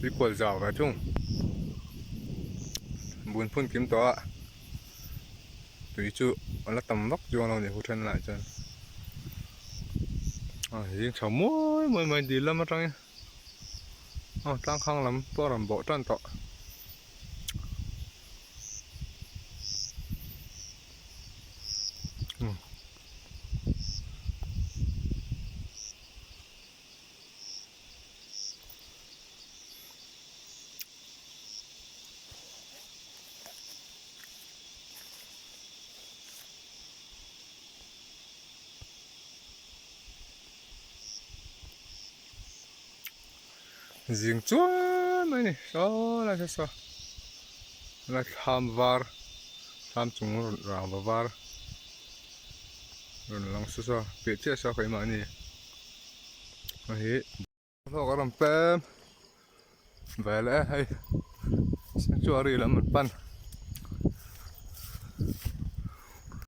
Tui kual zau ve thung. Bun phun kim tawh a, tui chu a la tam vak chuang lo a ni hu then lai chuan. A zing chho muai muai mai dil lam atangin aw tlang khang lam pawh a rawn bawh tan tawh. Zing chuan mai a ni saw lai saw saw la thlam var thlam chung rangva var rawn lang saw saw piah chiah saw keimahni. Hei hi hlawk a rawn pem ve leh a hei sanctuary lam an pan.